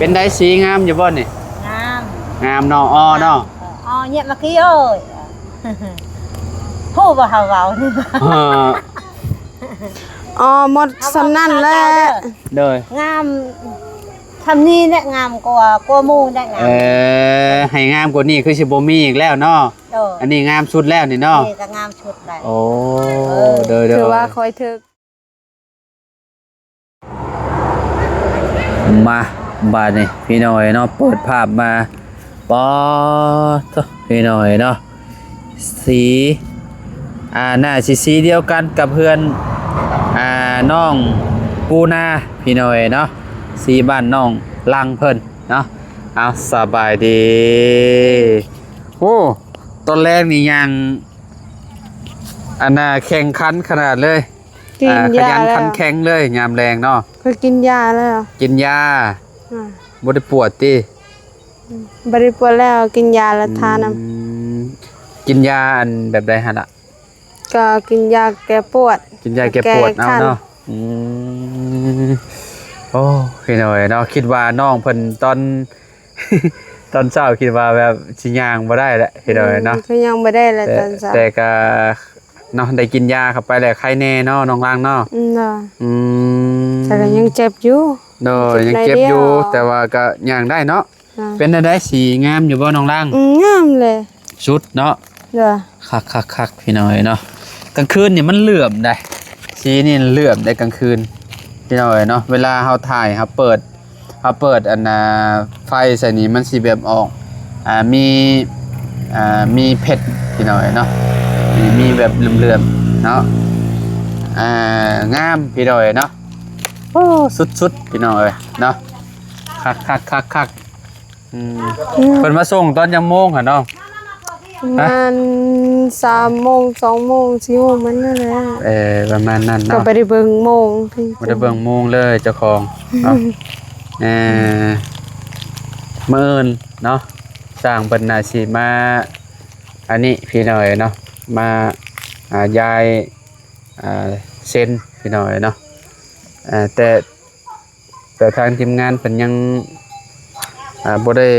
ເປັນໃດ ສີງາມຢູ່ບໍ່ນີ້? ງາມ ງາມເນາະ ອໍເນາະ ອໍ ເຍຍມາກີ້ເອີຍ ຮູ້ບໍ່ເຮົາເວົ້ານີ້ ເອີ ອໍ ໝົດສ່ຳນັ້ນແຫຼະ ໂດຍ ງາມ ສ່ຳນີ້ແຫຼະງາມກວ່າ ກວ່າໝູ່ແຫຼະງາມ ເອີ ໃຫ້ງາມກວ່ານີ້ຄືຊິບໍ່ມີອີກແລ້ວເນາະ ໂດຍ ອັນນີ້ງາມສຸດແລ້ວນີ້ເນາະ ນີ້ກໍງາມສຸດແລ້ວ ໂອ້ ເອີ ໂດຍໆ ຖືວ່າຂ້ອຍຖືກ ມາ ບາດນີ້ພີ່ນ້ອງເອີຍເນາະ ເປີດພາບມາ ປາດໂທ້ ພີ່ນ້ອງເອີຍເນາະ ສີ ອ່າ ໜ້າຊິສີດຽວກັນກັບເຮືອນ ອ່າ ນ້ອງປູນາ ພີ່ນ້ອງເອີຍເນາະ ສີບ້ານນ້ອງລັງເພິ່ນເນາະ ເອົາ ສະບາຍດີ ໂອ້ ຕອນແລງນີ້ຍ່າງ ອັນນ່າ ແຂ່ງຂັນຂະໜາດເລີຍ ກິນ ອ່າ ຂະຫຍັນ ຍາແລ້ວ ຂັນແຂງເລີຍຍາມແລງເນາະ ຂ້ອຍກິນຢາແລ້ວ ກິນຢາ ອ່າ ບໍ່ໄດ້ປວດຕິ? ອືມ ບໍ່ໄດ້ປວດແລ້ວ ກິນຢາແລ້ວ ອືມ ທານຳ ກິນຢາອັນແບບໃດຫັ້ນລະ? ກໍກິນຢາແກ້ປວດ ກິນຢາແກ້ປວດ ແກ້ຄັນ ເອົາເນາະ ອືມ ໂອ້ ພີ່ນ້ອງເອີຍເນາະ ຄິດວ່ານ້ອງເພິ່ນຕອນ ຕອນເຊົ້າຄິດວ່າແບບຊິຍ່າງບໍ່ໄດ້ແຫຼະ ພີ່ນ້ອງເອີຍເນາະ ອືມ ຄືຍ່າງບໍ່ໄດ້ແຫຼະ ແຕ່ ຕອນເຊົ້າ ແຕ່ກໍເນາະ ໄດ້ກິນຢາເຂົ້າໄປແລ້ວໄຄແດ່ເນາະ ນ້ອງລັງເນາະ ອືມ ເນາະ ອືມ ແຕ່ກໍຍັງເຈັບຢູ່ ໂດຍ ຍັງເຈັບຢູ່ ໜ້ອຍດຽວ ແຕ່ວ່າກໍຍ່າງໄດ້ເນາະ ອ່າ ເປັນແນວໃດ ສີງາມຢູ່ບໍ່ ນ້ອງລັງ? ອືມ ງາມເລີຍ ສຸດເນາະ ໂດຍ ຄັກໆໆ ພີ່ນ້ອງເອີຍເນາະ ກາງຄືນນີ້ມັນເຫຼື້ອມໃດ໋ ສີນີ້ເຫຼື້ອມໃດ໋ ກາງຄືນ ພີ່ນ້ອງເອີຍເນາະ ເວລາເຮົາຖ່າຍ ເຮົາເປີດ ເຮົາເປີດອັນນ່າ ໄຟໃສ່ນີ້ ມັນຊິແບບອອກ ອ່າ ມີ ອ່າ ມີເພັດ ພີ່ນ້ອງເອີຍເນາະ ມີ ມີແບບເຫຼື້ອມໆເນາະ ອ່າ ງາມ ພີ່ນ້ອງເອີຍເນາະ ໂອ້ ສຸດໆ ພີ່ນ້ອງເອີຍເນາະ ຄັກໆໆໆ ອືມ ອືມ ເພິ່ນມາສົ່ງຕອນຈັກໂມງຫັ້ນນ້ອງ? ປະມານ ຮະ? ສາມໂມງ ສອງໂມງ ສີ່ໂມງ ມັນນັ້ນແຫຼະ ເອີ ປະມານນັ້ນເນາະ ກໍບໍ່ໄດ້ເບິ່ງໂມງ ບໍ່ໄດ້ເບິ່ງໂມງເລີຍເຈົ້າຂອງເນາະ ເອີ ມື້ອື່ນເນາະ ຊ່າງເພິ່ນໜ້າຊິມາ ອັນນີ້ພີ່ນ້ອງເອີຍເນາະ ມາ ອ່າ ຢາຍ ອ່າ ເຊັນ ພີ່ນ້ອງເອີຍເນາະ ອ່າ ແຕ່ ແຕ່ທາງທີມງານເພິ່ນຍັງ ອ່າ ບໍ່ໄດ້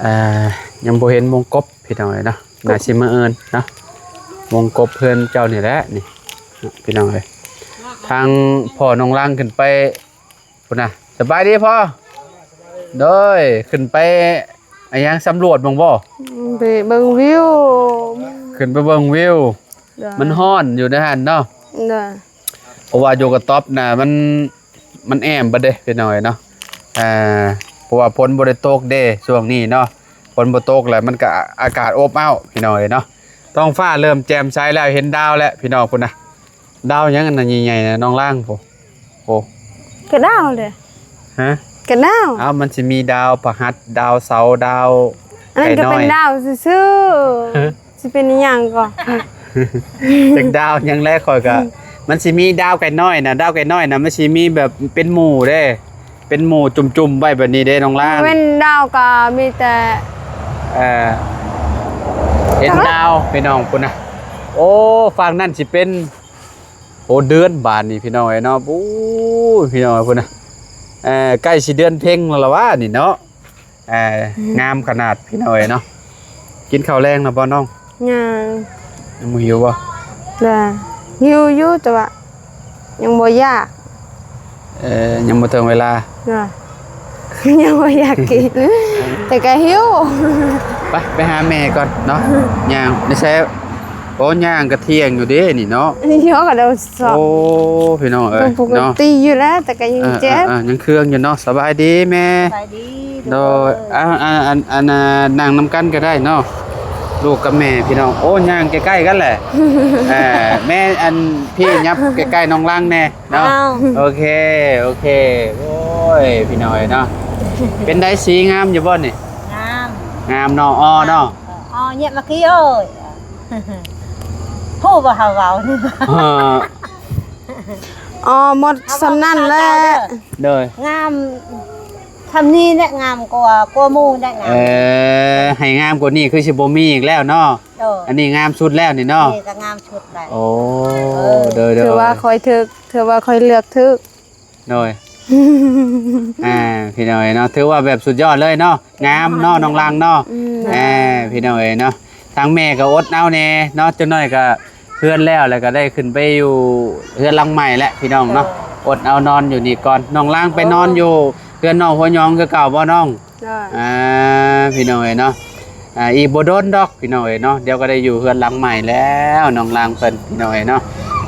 ອ່າ ຍັງບໍ່ເຫັນວົງກົບ ພີ່ນ້ອງເອີຍເນາະ ໜ້າຊິມື້ອື່ນເນາະ ວົງກົບເຮືອນເຈົ້ານີ້ແຫຼະນີ້ ພີ່ນ້ອງເອີຍ ທາງພໍ່ນ້ອງລັງຂຶ້ນໄປພຸ້ນນະ ສະບາຍດີພໍ່ ໂດຍ ຂຶ້ນໄປ ອາຫຍັງ ສຳຫຼວດເບິ່ງບໍ່? ອືມ ໄປເບິ່ງວິວ ຂຶ້ນໄປເບິ່ງວິວ ໂດຍ ມັນຮ້ອນຢູ່ໃນຫັ້ນເນາະ ໂດຍ ເພາະວ່າຢູ່ກະຕ໊ອບນະ ມັນ ມັນແອ້ມເບິດເດ້ ພີ່ນ້ອງເອີຍເນາະ ອ່າ ເພາະວ່າຝົນບໍ່ໄດ້ຕົກເດ້ຊ່ວງນີ້ເນາະ ຝົນບໍ່ຕົກແລ້ວ ມັນກະອາກາດອົບອ້າວ ພີ່ນ້ອງເອີຍເນາະ ທ້ອງຟ້າເລີ່ມແຈ່ມໃສແລ້ວ ເຫັນດາວແລ້ວ ພີ່ນ້ອງ ພຸ້ນນະ ດາວຫຍັງອັນນັ້ນໃຫຍ່ໆນະ ນ້ອງລາງ ໂອ້ ໂອ້ ກະດາວເດ້ ຮະ? ກະດາວ ເອົ້າ ມັນຊິມີດາວພະຫັດ ດາວເສົາ ດາວ ອັນນັ້ນກໍເປັນດາວຊື່ໆ ຮະ? ຊິເປັນອີ່ຫຍັງກໍ ຈັກດາວຫຍັງແຫຼະ ຂ້ອຍກໍ ມັນຊິມີດາວໄກ່ນ້ອຍນະ ດາວໄກ່ນ້ອຍນະ ມັນຊິມີແບບເປັນໝູ່ເດ້ ເປັນໝູ່ຈຸ່ມໆໄວ້ແບບນີ້ເດ້ ນ້ອງລາງ ເວັ້ນດາວກໍມີແຕ່ ເອີ ເຫັນດາວ ພີ່ນ້ອງ ພຸ້ນນະ ໂອ້ ຝັ່ງນັ້ນຊິເປັນ ໂອ້ ເດືອນບາດນີ້ ພີ່ນ້ອງເອີຍເນາະ ໂອ້ຍ ພີ່ນ້ອງເອີຍ ພຸ້ນນະ ເອີ ໃກ້ຊິເດືອນເພັງແລ້ວລະຫວານີ້ເນາະ ເອີ ອືມ ງາມຂະໜາດ ພີ່ນ້ອງເອີຍເນາະ ກິນເຂົ້າແລງແລ້ວບໍ່ນ້ອງ? ຍັງ ຍັງບໍ່ຫິວບໍ່? ລະ ຫິວຢູ່ ແຕ່ວ່າຍັງບໍ່ຢາກ ເອີ ຍັງບໍ່ເຖິງເວລາ ລະ ຍັງບໍ່ຢາກກິນ ແຕ່ກະຫິວ ໄປ ໄປຫາແມ່ກ່ອນເນາະ ຍ່າງ ໃນໃສ ໂອ້ ຍ່າງກະທ່ຽງຢູ່ເດ້ນີ້ເນາະ ຍ່າງກະໂດນສອກ ໂອ້ ພີ່ນ້ອງເອີຍ ປົກກະຕິຢູ່ແລ້ວ ເນາະ ແຕ່ກະຍັງເຈັບ ເອີ ຍັງເຄືອງຢູ່ເນາະ ສະບາຍດີແມ່ ສະບາຍດີ ໂດຍ ໂດຍ ອັນ ອັນ ອັນ ອັນ ນັ່ງນຳກັນກະໄດ້ເນາະ ລູກກັບແມ່ ພີ່ນ້ອງ ໂອ້ ຍ່າງໃກ້ໆກັນແຫຼະ ເອີ ແມ່ ອັນ ພີ່ຫຍັບໃກ້ໆນ້ອງລັງແດ່ ເນາະ ອ້າວ ໂອເຄ ໂອເຄ ໂອ້ຍ ພີ່ນ້ອງເອີຍເນາະ ເປັນໃດ ສີງາມຢູ່ບໍ່ນີ້? ງາມ ງາມເນາະ ອໍເນາະ ອໍ ເຍຍມາກີ້ເອີຍ ຮູ້ບໍ່ເຮົາເວົ້ານີ້ ເອີ ອໍ ໝົດສ່ຳນັ້ນແຫຼະ ໂດຍ ງາມ ສ່ຳນີ້ແຫຼະງາມກວ່າ ກວ່າໝູ່ແຫຼະງາມ ເອີ ໃຫ້ງາມກວ່ານີ້ຄືຊິບໍ່ມີອີກແລ້ວເນາະ ໂດຍ ອັນນີ້ງາມສຸດແລ້ວນີ້ເນາະ ນີ້ກໍງາມສຸດແລ້ວ ໂອ້ ເອີ ໂດຍໆ ຖືວ່າຂ້ອຍຖືກ ຖືວ່າຂ້ອຍເລືອກຖືກ ໂດຍ ອ່າ ພີ່ນ້ອງເອີຍເນາະ ຖືວ່າແບບສຸດຍອດເລີຍເນາະ ງາມເນາະ ນ້ອງລັງເນາະ ອືມ ອ່າ ພີ່ນ້ອງເອີຍເນາະ ທາງແມ່ກໍອົດເອົາແດ່ເນາະ ຈັກໜ້ອຍກໍເຮືອນແລ້ວ ແລ້ວກໍໄດ້ຂຶ້ນໄປຢູ່ເຮືອນຫຼັງໃໝ່ແລ້ວ ພີ່ນ້ອງເນາະ ເອີ ອົດເອົານອນຢູ່ນີ້ກ່ອນ ນ້ອງລັງໄປນອນຢູ່ເຮືອນນ້ອງຫົວຫຍອງຄືເກົ່າບໍ່ນ້ອງ? ອ່າ ພີ່ນ້ອງເອີຍເນາະ ອ່າ ອີກບໍ່ດົນດອກພີ່ນ້ອງເອີຍເນາະ ດຽວກໍໄດ້ຢູ່ເຮືອນຫຼັງໃໝ່ແລ້ວ ນ້ອງລາງເພິ່ນພີ່ນ້ອງເອີຍເນາະ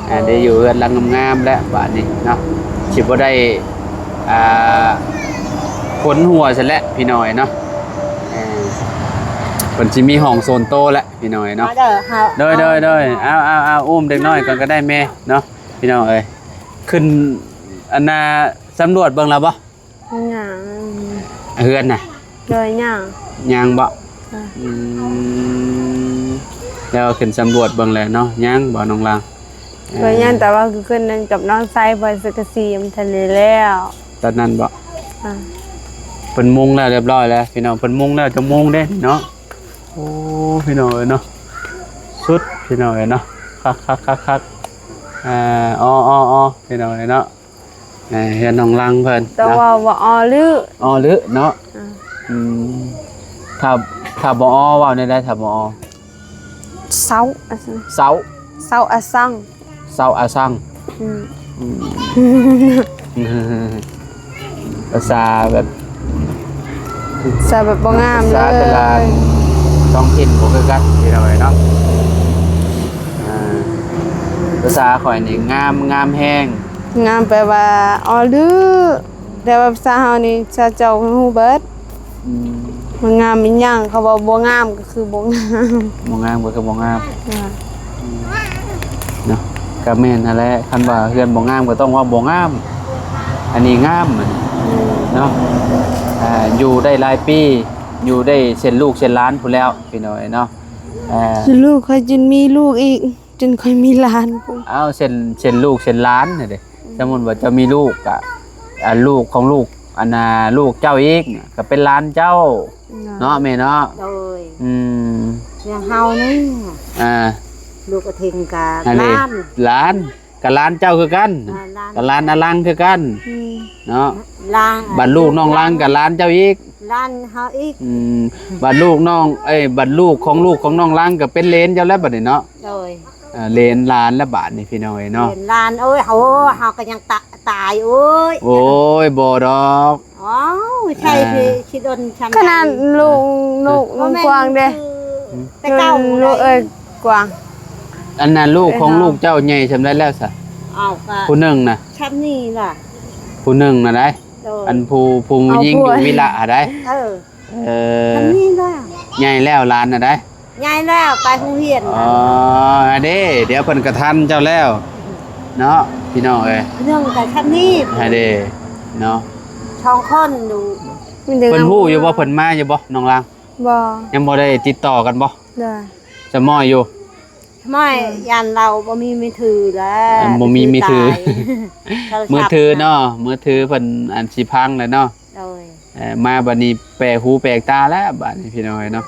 ອ່າ ໄດ້ຢູ່ເຮືອນຫຼັງງາມໆແລ້ວບາດນີ້ເນາະ ຊິບໍ່ໄດ້ ອ່າ ຂົນຫົວຊັ້ນແຫຼະພີ່ນ້ອງເອີຍເນາະ ເອີ ເພິ່ນຊິມີຫ້ອງສ່ວນໂຕແລ້ວພີ່ນ້ອງເອີຍເນາະ ມາເດີ ເຮົາ ໂດຍ ໂດຍ ໂດຍ ເອົາ ເອົາ ເອົາ ອຸ້ມເດັກນ້ອຍກ່ອນກໍໄດ້ແມ່ເນາະ ພີ່ນ້ອງເອີຍ ຂຶ້ນ ອັນນ່າ ສຳຫຼວດເບິ່ງແລ້ວບໍ່? ຍັງ ເຮືອນນະ? ໂດຍ ຍັງ ຍັງບໍ່? ອືມ ແລ້ວຂຶ້ນສຳຫຼວດເບິ່ງແລ້ວເນາະ ຍັງບໍ່ນ້ອງລາງ? ເອີ ໂດຍ ຍັງ ແຕ່ວ່າຄືຂຶ້ນນັ້ນກັບນ້ອງຊາຍ ເພິ່ນສັງກະສີມັນທັນໄດ້ແລ້ວ ຕອນນັ້ນບໍ່? ອ່າ ເພິ່ນມຸງແລ້ວຮຽບຮ້ອຍແລ້ວພີ່ນ້ອງ ເພິ່ນມຸງແລ້ວ ຈະມຸງເດ້ເນາະ ໂອ້ ພີ່ນ້ອງເອີຍເນາະ ສຸດພີ່ນ້ອງເອີຍເນາະ ຄັກໆໆໆ ອ່າ ອໍໆໆ ພີ່ນ້ອງເອີຍເນາະ ອ່າ ເຮືອນນ້ອງລັງເພິ່ນ ແຕ່ວ່າ ເນາະ ວ່າອໍລື ອໍລືເນາະ ອ່າ ອືມ ຖ້າ ຖ້າບໍ່ອໍ ເວົ້າແນວໃດ ຖ້າບໍ່ອໍ? ເຊົາ ເຊົາ ເຊົາອາຊັງ ເຊົາອາຊັງ ອືມ ອືມ ພາສາແບບ ພາສາແບບບໍ່ງາມເລີຍ ພາສາແຕ່ລະທ້ອງຖິ່ນບໍ່ຄືກັນ ພີ່ນ້ອງເອີຍເນາະ ອ່າ ພາສາຂ້ອຍນີ້ງາມ ງາມແຮງ ງາມແປວ່າອໍລື ແຕ່ວ່າພາສາເຮົານີ້ ເຂົາເຈົ້າຮູ້ເບິດ ອືມ ມັນງາມອີ່ຫຍັງ ເຂົາເວົ້າບໍ່ງາມກໍຄືບໍ່ງາມ ບໍ່ງາມກໍຄືບໍ່ງາມ ອ່າ ເນາະ ກໍແມ່ນຫັ້ນແຫຼະ ຄັນວ່າເຮືອນບໍ່ງາມກໍຕ້ອງວ່າບໍ່ງາມ ອັນນີ້ງາມ ອືມ ເນາະ ອ່າ ຢູ່ໄດ້ຫຼາຍປີ ຢູ່ໄດ້ເຊັ່ນລູກເຊັ່ນຫຼານພຸ້ນແລ້ວ ພີ່ນ້ອງເອີຍເນາະ ເອີ ເຊັ່ນລູກ ຂ້ອຍຈຶ່ງມີລູກອີກ ຈົນຂ້ອຍມີຫຼານພຸ້ນ ເອົ້າ ເຊັ່ນ ເຊັ່ນລູກເຊັ່ນຫຼານຫັ້ນເດ້ ອືມ ສົມມຸດວ່າເຈົ້າມີລູກກະ ອ່າ ລູກຂອງລູກ ອັນນ່າ ລູກເຈົ້າອີກ ກະເປັນຫຼານເຈົ້າ ເນາະ ເນາະ ແມ່ເນາະ ໂດຍ ອືມ ຢ່າງເຮົານີ້ ອ່າ ລູກອາທິງກະ ອັນນີ້ ຫຼານ ຫຼານ ກະຫຼານເຈົ້າຄືກັນ ອ່າ ຫຼານ ກະຫຼານອາລັງຄືກັນ ອືມ ເນາະ ຫຼານ ບັດລູກນ້ອງລັງກະຫຼານເຈົ້າອີກ ຫຼານເຮົາອີກ ອືມ ບັດລູກນ້ອງ ເອີຍ ບັດລູກຂອງລູກຂອງນ້ອງລັງກະເປັນເຫຼນເຈົ້າແລ້ວບັດນີ້ເນາະ ໂດຍ ອ່າ ເຫຼນຫຼານລະບາດນີ້ພີ່ນ້ອງເອີຍເນາະ ເຫຼນຫຼານ ໂອ້ຍ ໂອ້ ເຮົາກໍຍັງຕະ ຕາຍ ໂອ້ຍ ໂອ້ຍ ບໍ່ດອກ ອ້າວ ໃຊ່ ອ່າ ຊິດົນຊ່ຳໃດ ຂະໜາດລູກ ລູກ ລູກກວາງເດ້ ແຕ່ເກົ່າ ລູກເອີຍ ກວາງ ອັນນັ້ນລູກຂອງລູກເຈົ້າໃຫຍ່ຊ່ຳໃດແລ້ວຊະ? ເອົາ ກະຜູ້ໜຶ່ງນະ ຊ່ຳນີ້ລະ ຜູ້ໜຶ່ງນະໃດ ໂດຍ ອັນຜູ້ ຜູ້ຍິງຢູ່ວິລະຫັ້ນໃດ ເອີ ເອີ ອັນນີ້ລະ ໃຫຍ່ແລ້ວຫຼານນະໃດ ໃຫຍ່ແລ້ວໄປໂຮງຮຽນ ອໍ ອັນເດ້ ດຽວເພິ່ນກະທັນເຈົ້າແລ້ວເນາະ ພີ່ນ້ອງເອີຍ ໜຶ່ງກະຊ່ຳນີ້ ອັນເດ້ເນາະ ສອງຄົນຢູ່ ເພິ່ນຮູ້ຢູ່ບໍ່ ເພິ່ນມາຢູ່ບໍ່ ນ້ອງລາງ? ບໍ່ ຍັງບໍ່ໄດ້ຕິດຕໍ່ກັນບໍ່? ໂດຍ ສະໝ້ອຍຢູ່ ສະໝ້ອຍ ຢ້ານລາວບໍ່ມີມືຖືແລ້ວ ບໍ່ມີມືຖື ໂທລະສັບ ມືຖືເນາະ ມືຖືເພິ່ນອັນຊິພັງແລ້ວເນາະ ໂດຍ ເອີ ມາບັດນີ້ແປກຫູແປກຕາແລ້ວບັດນີ້ພີ່ນ້ອງເອີຍເນາະ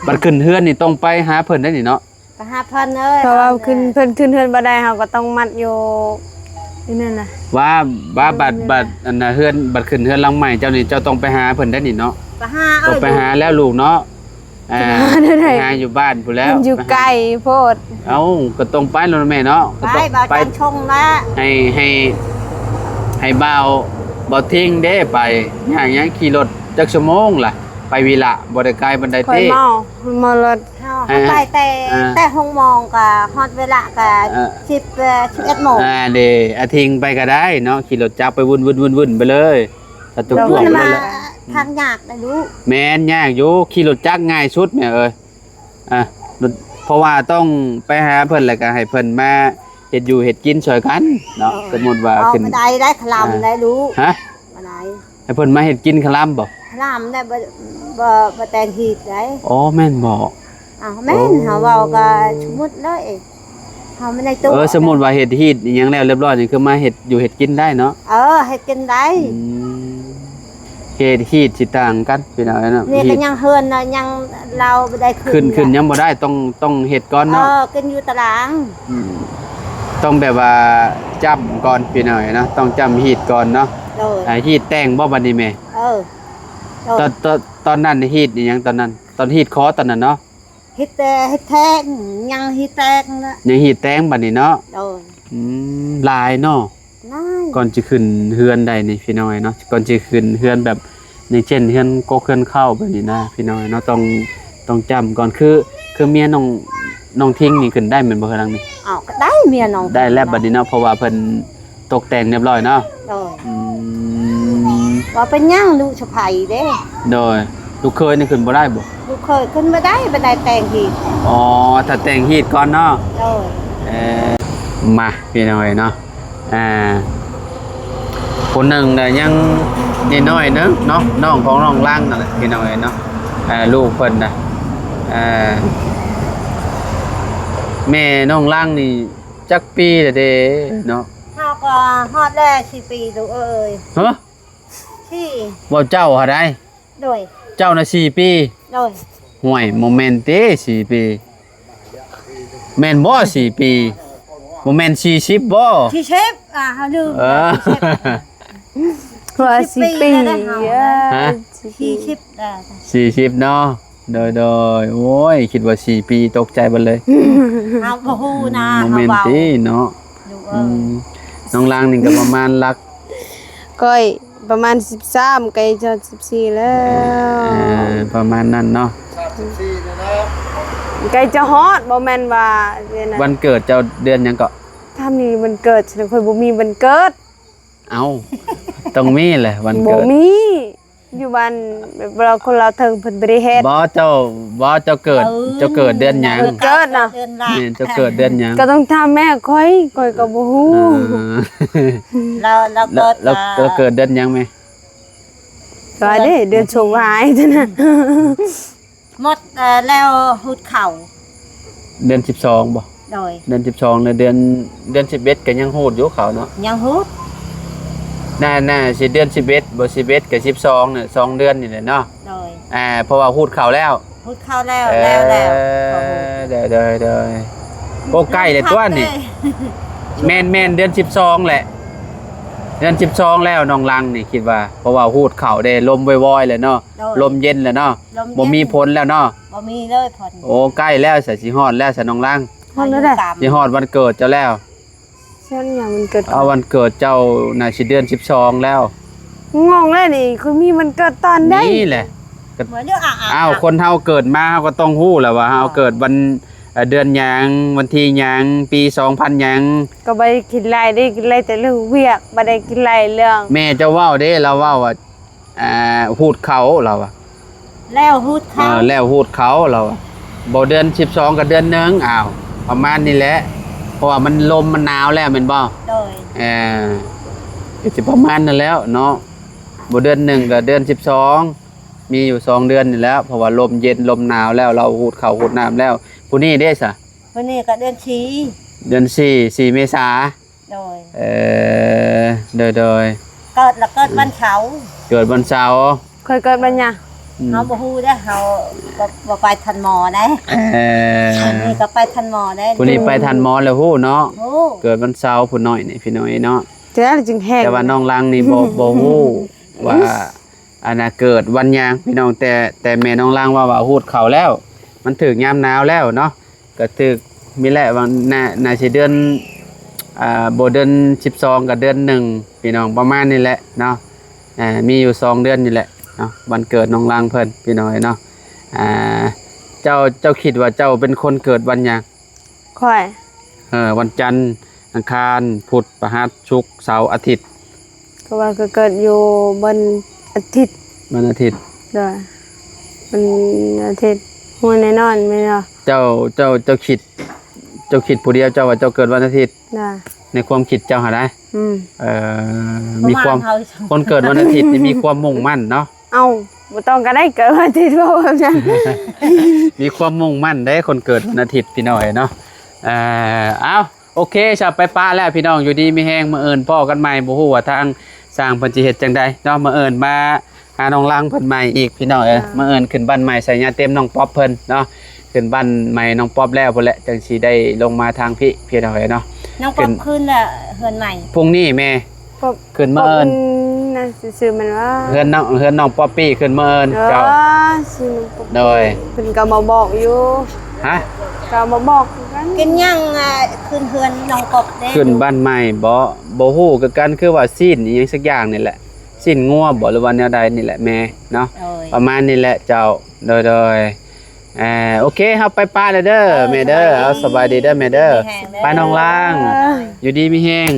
ບັດຂຶ້ນເຮືອນນີ້ຕ້ອງໄປຫາເພິ່ນໄດ໋ນີ້ເນາະ ໄປຫາເພິ່ນເອີຍ ເພາະວ່າຂຶ້ນ ເພິ່ນຂຶ້ນເຮືອນບໍ່ໄດ້ ເຮົາກໍຕ້ອງມັດຢູ່ ຢູ່ນັ້ນນະ ວ່າ ວ່າບັດ ບັດອັນນະເຮືອນ ບັດຂຶ້ນເຮືອນຫຼັງໃໝ່ເຈົ້ານີ້ ເຈົ້າຕ້ອງໄປຫາເພິ່ນໄດ໋ນີ້ເນາະ ໄປຫາ ຕ້ອງໄປຫາແລ້ວລູກເນາະ ອ່າ ຫາຢູ່ບ້ານພຸ້ນແລ້ວ ມັນຢູ່ໄກໂພດ ເອົ້າ ກໍຕ້ອງໄປແລ້ວແມ່ເນາະ ໄປ ກໍຕ້ອງໄປ ບ່າວຈັນຊົງລະ ໃຫ້ ໃຫ້ ໃຫ້ບ່າວ ບ່າວທິງເດ້ໄປ ຍ່າງຫຍັງ ຂີ່ລົດຈັກຊົ່ວໂມງລະ ໄປວິລະ ບໍ່ໄດ້ໄກປານໃດຕິ ເມົາ ເມົາລົດ ເຮົາ ເຮົາໄປແຕ່ ອ່າ ແຕ່ຫົກໂມງກໍຮອດວິລະກໍ ເອີ ສິບ ເອີ ສິບເອັດໂມງ ອ່າ ເດ້ ອາທິງໄປກໍໄດ້ເນາະ ຂີ່ລົດຈັກໄປວຸ້ນໆໆໄປເລີຍ ສະຕຸກ ແລ້ວຂຶ້ນມາ ໄປແລ້ວ ທາງຍາກໄດ໋ລູກ ແມ່ນຍາກຢູ່ ຂີ່ລົດຈັກງ່າຍສຸດແມ່ເອີຍ ອ່າ ເພາະວ່າຕ້ອງໄປຫາເພິ່ນ ແລ້ວກໍໃຫ້ເພິ່ນມາເຮັດຢູ່ເຮັດກິນຊ່ວຍກັນເນາະ ເອີ ສົມມຸດວ່າ ເອົາ ຂຶ້ນ ບໍ່ໄດ້ໄດ໋ ຄະລຳ ອ່າ ໄດ໋ລູກ ຮະ ບໍ່ໄດ້ ໃຫ້ເພິ່ນມາເຮັດກິນຄະລຳບໍ່? ຄະລຳໄດ້ ບໍ່ ບໍ່ ບໍ່ແຕ່ງຮີດໄດ໋ ອໍ ແມ່ນບໍ່? ອ້າວ ແມ່ນ ໂອ້ ເຮົາເວົ້າກໍສົມມຸດເລີຍ ເຮົາບໍ່ໄດ້ຕົວະ ເອີ ສົມມຸດວ່າເຮັດຮີດອີ່ຫຍັງແລ້ວຮຽບຮ້ອຍນີ້ ຄືມາເຮັດຢູ່ເຮັດກິນໄດ້ເນາະ ເອີ ເຮັດກິນໄດ້ ອືມ ເຮັດຮີດຊິຕ່າງກັນພີ່ນ້ອງເນາະ ນີ້ກໍຍັງເຮືອນນະ ຍັງລາວບໍ່ໄດ້ຂຶ້ນ ຂຶ້ນ ຂຶ້ນຍັງບໍ່ໄດ້ ຕ້ອງ ຕ້ອງເຮັດກ່ອນເນາະ ເອີ ຂຶ້ນຢູ່ຕາລາງ ອືມ ຕ້ອງແບບວ່າຈ້ຳກ່ອນພີ່ນ້ອງເນາະ ຕ້ອງຈ້ຳຮີດກ່ອນເນາະ ໂດຍ ອ່າ ຮີດແຕ່ງບໍ່ບັດນີ້ແມ່? ເອີ ໂດຍ ຕອນ ຕອນ ຕອນນັ້ນຮີດອີ່ຫຍັງຕອນນັ້ນ? ຕອນຮີດຄໍຕອນນັ້ນເນາະ? ຮີດແຕ່ ຮີດແຕ່ງ ຍັງຮີດແຕ່ງນະ ຍັງຮີດແຕ່ງບັດນີ້ເນາະ? ໂດຍ ອືມ ຫຼາຍເນາະ ຫຼາຍ ກ່ອນຊິຂຶ້ນເຮືອນໄດ້ນີ້ພີ່ນ້ອງເອີຍເນາະ ກ່ອນຊິຂຶ້ນເຮືອນແບບ ຢ່າງເຊັ່ນເຮືອນກົກເຮືອນເຄົ້າແບບນີ້ນະພີ່ນ້ອງເນາະ ຕ້ອງ ຕ້ອງຈ້ຳກ່ອນ ຄື ຄືເມຍນ້ອງ ນ້ອງທິງນີ້ຂຶ້ນໄດ້ແມ່ນບໍ່ເຮືອນຫຼັງນີ້? ເອົາ ກໍໄດ້ເມຍນ້ອງ ໄດ້ແລ້ວບັດນີ້ເນາະ ເພາະວ່າເພິ່ນຕົກແຕ່ງຮຽບຮ້ອຍເນາະ? ໂດຍ ອືມ ວ່າເປັນຫຍັງລູກສະໃພ້ເດ້? ໂດຍ ລູກເຂີຍນີ້ຂຶ້ນບໍ່ໄດ້ບໍ່? ລູກເຂີຍຂຶ້ນບໍ່ໄດ້ ບໍ່ໄດ້ແຕ່ງຮີດ ອໍ ຖ້າແຕ່ງຮີດກ່ອນເນາະ? ໂດຍ ເອີ ມາ ພີ່ນ້ອງເອີຍເນາະ ອ່າ ຜູ້ໜຶ່ງນະຍັງນ້ອຍໆໜຶ່ງເນາະ ນ້ອງຂອງນ້ອງລັງນັ້ນແຫຼະພີ່ນ້ອງເອີຍເນາະ ອ່າ ລູກເພິ່ນນະ ອ່າ ແມ່ນ້ອງລັງນີ້ຈັກປີແລ້ວເດເນາະ? ເຮົາກໍຮອດແລ້ວສີ່ປີລູກເອີຍ. ຮະ? ສີ່ ເວົ້າເຈົ້າຫັ້ນໃດ? ໂດຍ ເຈົ້ານະສີ່ປີ? ໂດຍ ຫ້ວຍ ບໍ່ແມ່ນຕິສີ່ປີ ແມ່ນບໍ່ສີ່ປີ? ບໍ່ແມ່ນສີ່ສິບບໍ່? ສີ່ສິບ ອ່າ ເຮົາລືມ ເອີ ສີ່ສິບ ວ່າສີ່ປີ ສີ່ປີແລ້ວເຮົານະ ຮະ? ສີ່ສິບ ສີ່ສິບແລ້ວ ສີ່ສິບເນາະ ໂດຍໆ ໂອ້ຍ ຄິດວ່າສີ່ປີ ຕົກໃຈເບິດເລີຍ ເຮົາບໍ່ຮູ້ນະ ບໍ່ແມ່ນຕິເນາະ ລູກເອີຍ ອືມ ນ້ອງລັງນີ້ກໍປະມານຫຼັກ ຂ້ອຍປະມານສິບສາມ ໃກ້ຈະຮອດສິບສີ່ແລ້ວ ເອີ ປະມານນັ້ນເນາະ ໃກ້ຈະຮອດ ບໍ່ແມ່ນວ່າ ວັນເກີດເຈົ້າເດືອນຫຍັງເກາະ? ຖາມນີ້ວັນເກີດ ຂ້ອຍບໍ່ມີວັນເກີດ ເອົ້າ ຕ້ອງມີແຫຼະວັນເກີດ ບໍ່ມີ ຢູ່ບ້ານ ແບບວ່າຄົນລາວເທິງເພິ່ນບໍ່ໄດ້ເຮັດ ບໍ່ ເຈົ້າ ບໍ່ ເຈົ້າເກີດ ເອີ ເຈົ້າເກີດເດືອນຫຍັງ? ເກີດນະ ເດືອນລະ ແມ່ນ ເຈົ້າເກີດເດືອນຫຍັງ? ກໍຕ້ອງຖາມແມ່ຂ້ອຍ ຂ້ອຍກໍບໍ່ຮູ້ ເອີ ລາວ ລາວເກີດ ລາວ ລາວເກີດເດືອນຫຍັງແມ່? ກໍເດ້ ເດືອນໂຊກຮ້າຍຫັ້ນນະ ໝົດ ເອີ ແລ້ວຮູດເຂົ້າ ເດືອນສິບສອງບໍ່? ໂດຍ ເດືອນສິບສອງ ແລະ ເດືອນ ເດືອນສິບເອັດກໍຍັງຮູດຢູ່ເຂົາເນາະ ຍັງຮູດ ໜ້າ ໜ້າຊິເດືອນສິບເອັດບໍ່ ສິບເອັດກັບສິບສອງນີ້ ສອງເດືອນນີ້ແຫຼະເນາະ ໂດຍ ອ່າ ເພາະວ່າຮູດເຂົ້າແລ້ວ ຮູດເຂົ້າແລ້ວ ເອີ ແລ້ວ ແລ້ວ ໂດຍ ໂດຍ ໂອ້ ໃກ້ແລ້ວຕົວະນີ້ ແມ່ນ ແມ່ນ ເດືອນສິບສອງແຫຼະ ເດືອນສິບສອງແລ້ວ ນ້ອງລັງນີ້ຄິດວ່າ ເພາະວ່າຮູດເຂົ້າເດ້ ລົມວອຍໆແລ້ວເນາະ ໂດຍ ລົມເຢັນແລ້ວເນາະ ລົມເຢັນ ບໍ່ມີຝົນແລ້ວເນາະ ບໍ່ມີເລີຍຝົນ ໂອ້ ໃກ້ແລ້ວ ສະ ຊິຮອດແລ້ວສະ ນ້ອງລັງ ຮອດແລ້ວເດ້ ຊິຮອດວັນເກີດເຈົ້າແລ້ວ ເຊັ່ນຫຍັງວັນເກີດ ເອົາ ວັນເກີດເຈົ້າໜ້າຊິເດືອນສິບສອງແລ້ວ ງົງແລ້ວນີ້ ຄືມີວັນເກີດຕອນໃດ? ນີ້ແຫຼະ ກໍ ເບິ່ງຢູ່ ອ້າວ ຄົນເຮົາເກີດມາ ເຮົາກໍຕ້ອງຮູ້ແຫຼະວ່າເຮົາເກີດວັນ ເອີ ເດືອນຫຍັງ ວັນທີຫຍັງ ປີສອງພັນຫຍັງ ກໍບໍ່ໄດ້ຄິດຫຼາຍ ໄດ້ຄິດຫຼາຍແຕ່ເລື່ອງວຽກ ບໍ່ໄດ້ຄິດຫຼາຍເລື່ອງ ແມ່ເຈົ້າເວົ້າເດ້ ລາວເວົ້າວ່າ ອ່າ ຮູດເຂົ້າ ລາວວ່າ ແລ້ວຮູດເຂົ້າ ເອີ ແລ້ວຮູດເຂົ້າ ລາວວ່າ ບໍ່ ເດືອນສິບສອງກໍເດືອນໜຶ່ງ ອ້າວ ປະມານນີ້ແຫຼະ ເພາະວ່າມັນລົມມັນໜາວແລ້ວແມ່ນບໍ່? ໂດຍ ເອີ ກໍຊິປະມານນັ້ນແຫຼ້ວເນາະ ບໍ່ ເດືອນໜຶ່ງກໍເດືອນສິບສອງ ມີຢູ່ສອງເດືອນນີ້ແຫຼະ ເພາະວ່າລົມເຢັນລົມໜາວແລ້ວ ລາວຮູດເຂົ້າຮູດນ້ຳແລ້ວ ຜູ້ນີ້ເດ້ຊະ? ຜູ້ນີ້ກໍເດືອນສີ່ ເດືອນສີ່ ສີ່ເມສາ ໂດຍ ເອີ ໂດຍໆ ເກີດລະເກີດວັນເສົາ ເກີດວັນເສົາ ຂ້ອຍເກີດວັນຫຍັງ? ອືມ ເຮົາບໍ່ຮູ້ເດ້ ເຮົາບໍ່ ບໍ່ໄປທັນໝໍເດ້ ເອີ ອັນນີ້ກໍໄປທັນໝໍເດ້ ຜູ້ນີ້ໄປທັນໝໍແລ້ວຮູ້ເນາະ ຮູ້ ເກີດວັນເສົາຜູ້ນ້ອຍນີ້ ພີ່ນ້ອງເອີຍເນາະ ແຕ່ຈຶ່ງແຮງ ແຕ່ວ່ານ້ອງລັງນີ້ບໍ່ ບໍ່ຮູ້ວ່າ ອັນນ່າ ເກີດວັນຫຍັງ ພີ່ນ້ອງ ແຕ່ ແຕ່ແມ່ນ້ອງລັງເວົ້າວ່າຮູດເຂົ້າແລ້ວ ມັນຖືກຍາມໜາວແລ້ວເນາະ ກໍຖືກມີແຫຼະ ວ່າໜ້າ ໜ້າຊິເດືອນ ອ່າ ບໍ່ ເດືອນສິບສອງກໍເດືອນໜຶ່ງ ພີ່ນ້ອງ ປະມານນີ້ແຫຼະເນາະ ອ່າ ມີຢູ່ສອງເດືອນນີ້ແຫຼະເນາະ ວັນເກີດນ້ອງລັງເພິ່ນ ພີ່ນ້ອງເອີຍເນາະ ອ່າ ເຈົ້າ ເຈົ້າຄິດວ່າເຈົ້າເປັນຄົນເກີດວັນຫຍັງ? ຂ້ອຍ ເອີ ວັນຈັນ ອັງຄານ ພຸດ ພະຫັດ ສຸກ ເສົາ ອາທິດ ກໍວ່າກໍເກີດຢູ່ວັນອາທິດ ວັນອາທິດ ໂດຍ ວັນອາທິດ ຮູ້ແນ່ນອນແມ່ນບໍ່? ເຈົ້າ ເຈົ້າ ເຈົ້າຄິດ ເຈົ້າຄິດຜູ້ດຽວ ເຈົ້າວ່າເຈົ້າເກີດວັນອາທິດ ໂດຍ ໃນຄວາມຄິດເຈົ້າຫັ້ນນະ ອືມ ເອີ ມີຄວາມ ຄົນເກີດວັນອາທິດນີ້ມີຄວາມມຸ່ງໝັ້ນເນາະ ເອົ້າ ບໍ່ຕ້ອງກໍໄດ້ເກີດວັນອາທິດ ເວົ້າແບບນັ້ນ ມີຄວາມມຸ່ງໝັ້ນເດ້ ຄົນເກີດວັນອາທິດ ພີ່ນ້ອງເອີຍເນາະ ເອີ ເອົ້າ ໂອເຄ ຊະ ໄປປະແລ້ວພີ່ນ້ອງ ຢູ່ດີມີແຮງ ມື້ອື່ນພໍ້ກັນໃໝ່ ບໍ່ຮູ້ວ່າທາງຊ່າງເພິ່ນຊິເຮັດຈັ່ງໃດເນາະ ມື້ອື່ນມາຫານ້ອງລັງເພິ່ນໃໝ່ອີກ ພີ່ນ້ອງເອີຍ ມື້ອື່ນຂຶ້ນບ້ານໃໝ່ ໄຊຍາເຕັມ ນ້ອງປັອບເພິ່ນເນາະ ຂຶ້ນບ້ານໃໝ່ນ້ອງປັອບແລ້ວພຸ້ນແຫຼະ ຈັ່ງຊິໄດ້ລົງມາທາງພີ້ ພີ່ນ້ອງເອີຍເນາະ ນ້ອງປັອບຂຶ້ນແລ້ວເຮືອນໃໝ່ ພຸ່ງນີ້ແມ່ ກໍຂຶ້ນມາເອີ້ນ ກໍເພິ່ນນະ ຊື່ໆ ແມ່ນວ່າ ເຮືອນນ້ອງ ເຮືອນນ້ອງປອບປີ້ ຂຶ້ນມາເອີ້ນ ເອີ ເຈົ້າ ຊື່ນ້ອງປອບປີ້ ໂດຍ ເພິ່ນກໍມາບອກຢູ່ ຮະ ກໍມາບອກຄືກັນ ເປັນຫຍັງ ອ່າ ຂຶ້ນເຮືອນນ້ອງປອບແດ່ ຂຶ້ນບ້ານໃໝ່ບໍ? ບໍ່ຮູ້ຄືກັນ ຄືວ່າຊີ້ນອີ່ຫຍັງສັກຢ່າງນີ້ແຫຼະ ຊີ້ນງົວບໍ ຫຼືວ່າແນວໃດນີ້ແຫຼະແມ່ເນາະ ໂດຍ ປະມານນີ້ແຫຼະເຈົ້າ ໂດຍໆ. ອ່າ ໂອເຄ ເຮົາໄປປະແລ້ວເດີແມ່ເດີ ເອົາ ສະບາຍດີເດີແມ່ເດີ ໄປນ້ອງລາງ ຢູ່ດີມີແຮງ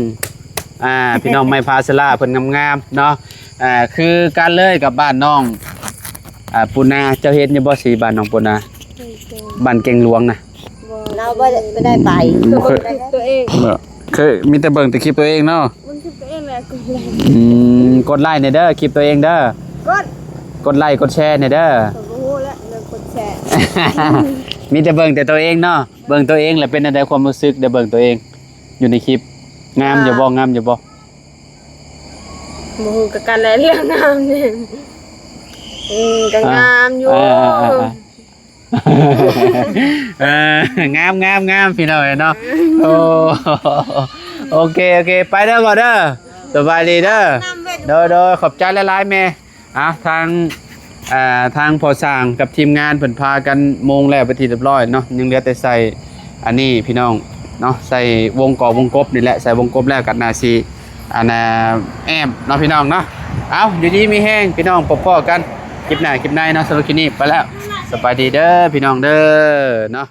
ອ່າ ພີ່ນ້ອງໄມ້ພາສະລາເພິ່ນງາມໆເນາະ ອ່າ ຄືກັນເລີຍກັບບ້ານນ້ອງ ອ່າ ປູນາ ເຈົ້າເຫັນຢູ່ບໍ່ ສີບ້ານນ້ອງປູນາ ບ້ານເກັງຫຼວງນະ ລາວບໍ່ໄດ້ ບໍ່ໄດ້ໄປ ບໍ່ເຄີຍ ຕົວເອງ ເອີ ເຄີຍ ມີແຕ່ເບິ່ງແຕ່ຄລິບຕົວເອງເນາະ ເບິ່ງຄລິບຕົວເອງແຫຼະ ກົດໄລ ອືມ ກົດໄລແດ່ເດີ ຄລິບຕົວເອງເດີ ກົດ ກົດໄລກົດແຊແດ່ເດີ ຂ້ອຍບໍ່ຮູ້ແຫຼະເລື່ອງກົດແຊ ມີແຕ່ເບິ່ງແຕ່ຕົວເອງເນາະ ເບິ່ງຕົວເອງແລ້ວເປັນແນວໃດ ຄວາມຮູ້ສຶກໄດ້ເບິ່ງຕົວເອງຢູ່ໃນຄລິບ ງາມຢູ່ບໍ່ ອ່າ ງາມຢູ່ບໍ່? ບໍ່ຮູ້ຄືກັນແຫຼະເລື່ອງງາມນີ້ ອືມ ກໍ ອ່າ ງາມຢູ່ ອ່າໆໆໆ ເອີ ງາມໆໆ ພີ່ນ້ອງເອີຍເນາະ ໂອ້ ໂອເຄ ໂອເຄ ໄປເດີບໍ່ເດີ ສະບາຍດີເດີ ໂດຍໆ ຂອບໃຈຫຼາຍໆແມ່ ອ່າ ທາງ ອ່າ ທາງພໍ່ຊ່າງກັບທີມງານເພິ່ນພາກັນມຸງແລ້ວເປັນທີ່ຮຽບຮ້ອຍເນາະ ຍັງເຫຼືອແຕ່ໃສ່ອັນນີ້ພີ່ນ້ອງເນາະ ໃສ່ວົງກອບວົງກົບນີ້ແຫຼະ ໃສ່ວົງກົບແລ້ວກໍໜ້າຊິ ອັນນ່າ ແອ້ມເນາະພີ່ນ້ອງເນາະ ເອົາ ຢູ່ດີມີແຮງພີ່ນ້ອງ ພົບພໍ້ກັນຄລິບໜ້າຄລິບໃນເນາະ ສຳລັບຄລິບນີ້ໄປແລ້ວ ສະບາຍດີເດີພີ່ນ້ອງເດີເນາະ.